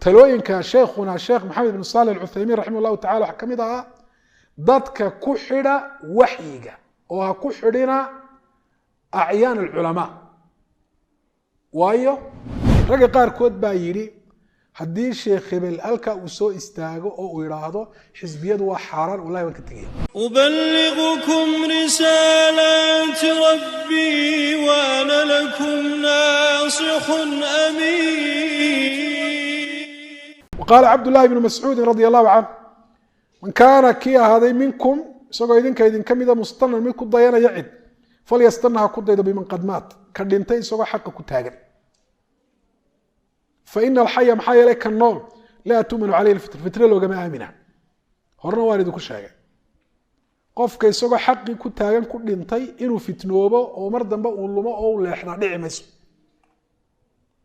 Talooyinka sheekhuna Sheekh Maxamed ibn Salih Alcuthaymiin raximah llahu tacala waxaa ka mid ahaa dadka ku xidha waxyiga oo ha ku xidhina acyaan alculamaa. Waayo, ragga qaarkood baa yidhi haddii Sheekh hebel halkaa uu soo istaago oo uu idhaahdo xisbiyadu waa xaaraan, wallahi waan ka tegaya. أبلغكم رسالات ربي وأنا لكم ناصح أمين. وqaala Cabd llahi bnu Mascuudi radia allahu canh: man kaana, kii ahaaday, minkum, isagoo idinka idinka mida, mustanan, mid ku dayanaya cid, falyastana, ha ku daydo, biman qad maat, ka dhintay isagoo xaqa ku taagan. Faina alxaya, maxaa yeelay ka nool, laa tu'manu caleyhi lfitna, fitna loogama aamina. Horena waan idinku sheegay, qofka isagoo xaqii ku taagan ku dhintay inuu fitnoobo oo mar dambe uu lumo oo u leexdaa dhici mayso,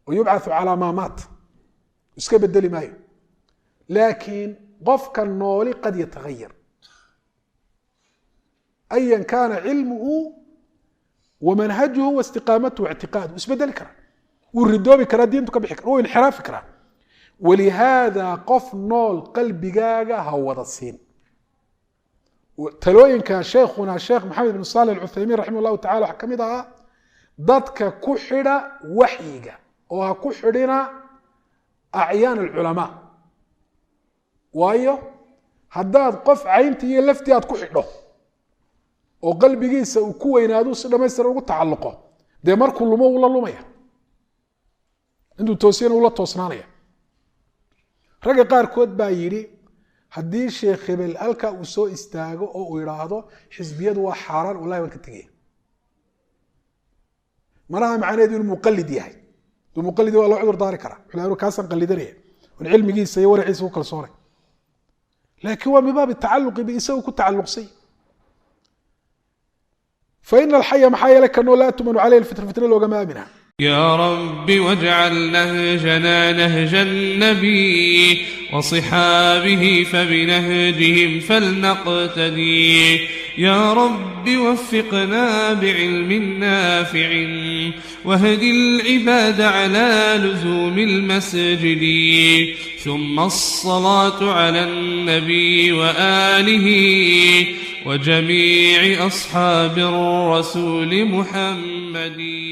oo yubcathu calaa maa maat, iska bedeli maayo. Laakiin qofka nooli qad yatagayar, ayan kaana cilmuhu wa manhajuhu wa istiqaamatuhu wa ictiqaaduhu, isbedeli karaa, wuu ridoobi karaa, diintu ka bixi kara, wuu inxiraafi karaa. Walihaada qof nool qalbigaaga ha wada siin. Talooyinka sheekhuna Sheekh Maxamed ibn Salih Alcuthaymiin raximah llahu tacala waxaa ka mid ahaa dadka ku xidha waxyiga oo ha ku xidhina acyaan alculamaa. Waayo, haddaad qof cayntii iyo laftii aad ku xidho oo qalbigiisa uu ku weynaadu si dhamaystiran ugu tacalluqo, dee markuu lumo wuu la lumaya, intuu toosiyana ula toosnaanaya. Ragga qaarkood baa yidhi haddii Sheekh hebel halkaa uu soo istaago oo uu idhaahdo xisbiyadu waa xaaraan, wallahi waan ka tegaya. Manaha macnaheedu inuu muqalid yahay. Haduu muqalid waa loo cudur daari karaa, wuxuu kaasaan qalidanaya on cilmigiisa iyo waraciisa ku kalsoonay, laakiin waa min baabi tacaluqi bi, isagu ku tacalluqsay. Faina alxaya, maxaa yeelay kanoo, laa tumanu caleyhi lfitna, fitna loogama aamina. يا رب واجعل نهجنا نهج النبي وصحابه، فبنهجهم فلنقتدي. يا رب وفقنا بعلم نافع، واهد العباد على لزوم المسجد. ثم الصلاة على النبي وآله وجميع أصحاب الرسول محمد.